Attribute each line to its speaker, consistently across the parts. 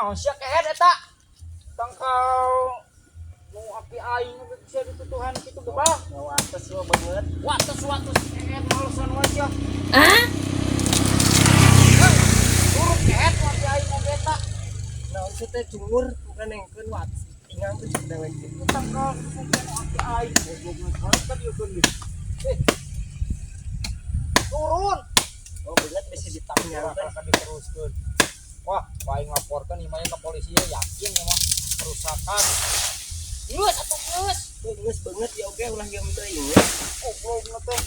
Speaker 1: Naon sia kehed eta? Tangkal nu aki aing bisa ditutuhan kitu bebal.
Speaker 2: Wates mah banget.
Speaker 1: Wates wates kehed malesan wae sia.
Speaker 3: Hah?
Speaker 1: Turun kehed nu aki aing oge eta.
Speaker 2: Naon sih teh cungur bukan nengkeun wates. Ingang tuh cek dewek gitu.
Speaker 1: Tangkal nu aki aing goblok geus hareup ka dieu keun. Eh. Turun.
Speaker 2: Oh banget bisa ditangnyangkeun.
Speaker 1: Akan diteruskeun. Wah, aing laporkeun ieu mah ke polisi ya yakin ya mah perusakan. Geus atuh geus.
Speaker 2: Geus banget ya oge ulah ieu teuing ya.
Speaker 1: Goblok teh.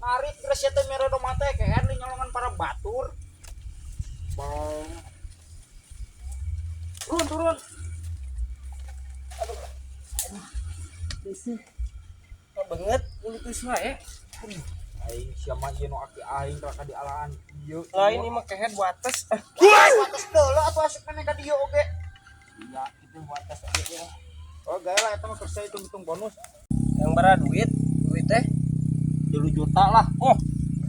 Speaker 1: Narik geus sia teh mere domate kehed nyolongan para batur. Bang. Turun, turun.
Speaker 2: Bisi. Banget ulutus wae.
Speaker 1: Aing sia mah ieu nu aki aing raka dialaan ieu.
Speaker 2: Lain ieu mah kehed wates. Ah,
Speaker 1: Wates deuleu atuh asup keneh ka dieu oge.
Speaker 2: iya itu wates oge ya.
Speaker 1: Oh, gae lah eta mah kersa hitung-hitung bonus.
Speaker 2: Yang bara duit, duit teh
Speaker 1: 3 juta lah.
Speaker 2: Oh,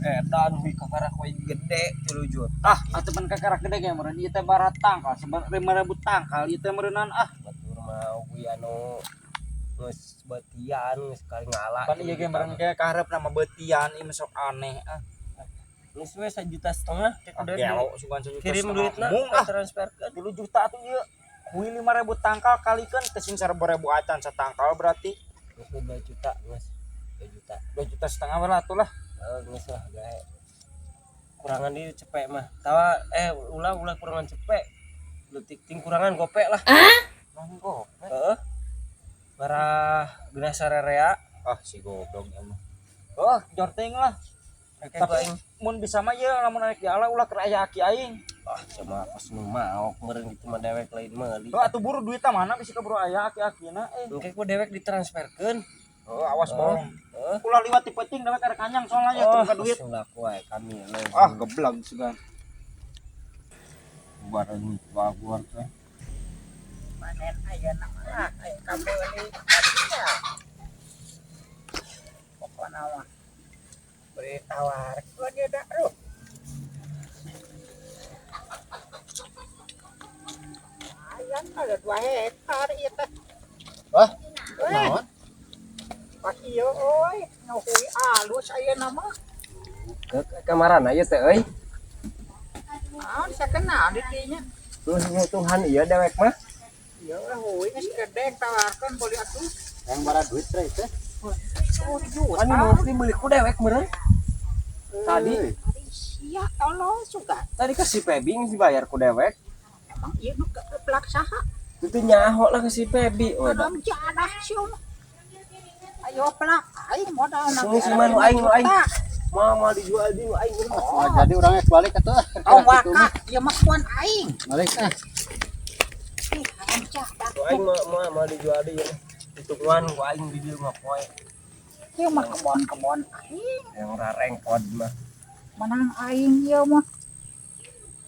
Speaker 2: edan hui kakarak we gede 3 juta.
Speaker 1: Ah, atuh pan kakarak gede ge meureun ieu teh barat tangkal, 5.000 tangkal ieu teh meureunan ah.
Speaker 2: Batur mah hui anu geus betian geus kali ngala.
Speaker 1: Pan ieu ge meureun kayak kaharepna mah beutian ieu mah sok aneh ah.
Speaker 2: Geus we 1,5 juta cek
Speaker 1: Ah,
Speaker 2: udah
Speaker 1: gelo sugan 1,5 juta.
Speaker 2: kirim duitna
Speaker 1: Mung ah,
Speaker 2: transferkeun.
Speaker 1: 3 juta atuh ieu. Hui 5.000 tangkal kalikeun teh sing 1.000 acan satangkal berarti
Speaker 2: Geus 2 juta geus. 2 juta.
Speaker 1: 2,5 juta we lah atuh lah.
Speaker 2: Oh, geus lah gae. Kurangan di cepek mah. Tawa ulah ulah kurangan cepek. Leutik ting kurangan gopek lah.
Speaker 1: Nang gope.
Speaker 2: Heeh. Barah geuna sarerea.
Speaker 1: Ah, si goblok ieu mah. Oh, jorting lah.
Speaker 2: Oke,
Speaker 1: Tapi
Speaker 2: aing.
Speaker 1: mun bisa mah ieu lamun arek diala ulah keur aya aki aing.
Speaker 2: Ah, sama pas nu maok meureun gitu mah dewek lain meuli.
Speaker 1: Oh, atuh buru duitna mana bisa keburu aya aki-akina eh.
Speaker 2: Engke ku dewek ditransferkeun.
Speaker 1: Oh, awas bohong.
Speaker 2: Heeh.
Speaker 1: Ulah liwat ti peuting dewek arek kanyang soalnya ya teu boga duit.
Speaker 2: Oh, laku wae kami leuh.
Speaker 1: Ah, geblak sugan. Bareng baguar teh.
Speaker 4: Panen ayeuna mah aya kabeuli kadinya. Pokona mah beri tawarkeun ieu da aduh. Lumayan ada 2 hektar ieu teh.
Speaker 1: Wah,
Speaker 4: naon? Pas ieu euy, nu hui alus ayeuna mah.
Speaker 2: Ke kamarana ieu teh euy.
Speaker 4: Naon sakenaon di dinya?
Speaker 2: Terus Tuhan ieu dewek mah.
Speaker 4: Ieu lah hui geus gede tawarkeun boleh atuh.
Speaker 1: Yang bara duit teh teh.
Speaker 4: 10 juta.
Speaker 2: Anu mau dibeli ku dewek meureun. Tadi
Speaker 4: Sia tolong suka.
Speaker 2: tadi ke si Pebi geus dibayar ku dewek.
Speaker 4: Emang ieu nu keplak saha?
Speaker 2: Itu nyaho lah ke si Pebi. Oh, da.
Speaker 4: Adam jadah sieu mah. Ayo plak aing modal na.
Speaker 2: Sini si manu aing nu aing. Mau mau dijual di nu aing.
Speaker 4: Oh,
Speaker 5: Jadi orangnya balik atuh.
Speaker 4: oh wakah ieu mah kuan aing.
Speaker 5: Balik ah.
Speaker 4: Ih, hayang jadah.
Speaker 2: Nu aing mau mau mau dijual di ieu. Hitungan ku aing di dieu mah poe.
Speaker 4: Ieu mah kebon-kebon aing.
Speaker 2: Yang rarengkod mah.
Speaker 4: Menang aing ieu mah.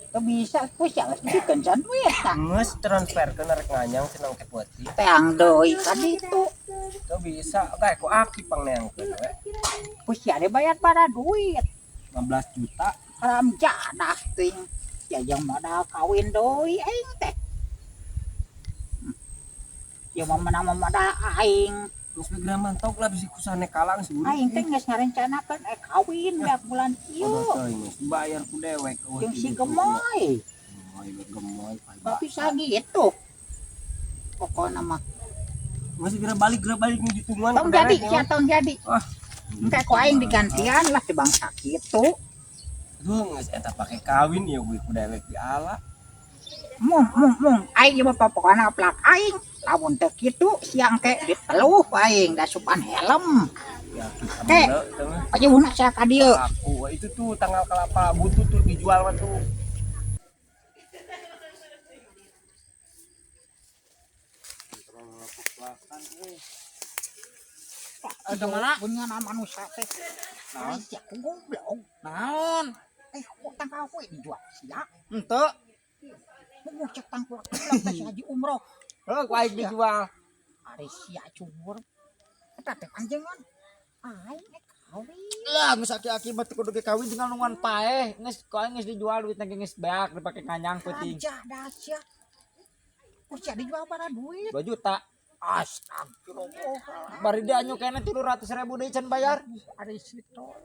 Speaker 4: Teu bisa ku sia geus dikeun can duit tah.
Speaker 2: Geus transferkeun rek nganyang cenah ke peuting.
Speaker 4: Teang deui ka ditu.
Speaker 2: Teu bisa kae ku aki pangneangkeun we.
Speaker 4: Ku sia dibayar pada duit.
Speaker 2: 15 juta.
Speaker 4: Haram jadah ting. Ya jeung modal kawin deui aing teh. Ieu mah menang mah modal aing.
Speaker 2: Geus geura mantok lah bisi kusane kalang si urip.
Speaker 4: Aing teh geus ngarencanakeun kawin beak bulan ieu.
Speaker 2: Oh, teuing geus dibayar ku dewek. Eueuh,
Speaker 4: Jeung si
Speaker 2: gitu.
Speaker 4: Gemoy.
Speaker 2: Gemoy, gemoy.
Speaker 4: Tapi sakitu. Pokona mah
Speaker 2: Geus geura balik nu ditungguan
Speaker 4: tong
Speaker 2: ku
Speaker 4: jadi
Speaker 2: dewek.
Speaker 4: sia tong jadi.
Speaker 2: Ah.
Speaker 4: Engke ku aing digantian lah di bangsa kitu.
Speaker 2: Duh, geus eta pake kawin ieu ku dewek diala.
Speaker 4: Mung mung mung aing ieu mah pokona plak aing. Lamun teu kitu siang ke diteluh aing dasupan helm.
Speaker 2: Ya kita
Speaker 4: Kek.
Speaker 2: bener teh mah.
Speaker 4: Payuhna sia ka dieu.
Speaker 2: Aku itu tuh tanggal kelapa butuh tuh dijual mah tuh.
Speaker 4: Ada mana? Punya nama manusia teh. Naon? Sia ku goblok.
Speaker 1: Naon?
Speaker 4: Kok tangkal kowe dijual sia?
Speaker 1: Henteu.
Speaker 4: Mau cek tangkul teh si Haji Umroh.
Speaker 1: Heuh, ku aing dijual.
Speaker 4: Ari sia cubur. Eta teh panjenengan. Aing kawin.
Speaker 1: Lah, geus aki-aki mah teu kudu ge kawin tinggal nungguan paeh. Geus ku aing geus dijual duitna ge geus beak dipake nganyang peuting.
Speaker 4: Raja dah sia. Ku sia dijual bara duit?
Speaker 1: 2 juta.
Speaker 4: Astagfirullah.
Speaker 1: Bari dia anyu kena 300 ribu deui can bayar.
Speaker 4: Ari si tolol.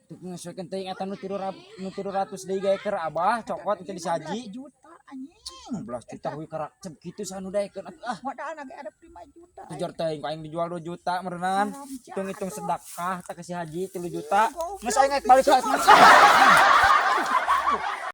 Speaker 1: Tuh ngesuekeun teuing eta nu 300 deui gae keur abah cokot teu disaji.
Speaker 4: 15 juta, anjing.
Speaker 1: 15 juta huy karakcep kitu sanu daekeun atuh ah.
Speaker 4: Modalna ge ada 5 juta.
Speaker 1: Tujar teuing ku aing dijual 2 juta merenang. Hitung-hitung sedekah tak kasih haji 3 juta. Geus aing balik lah.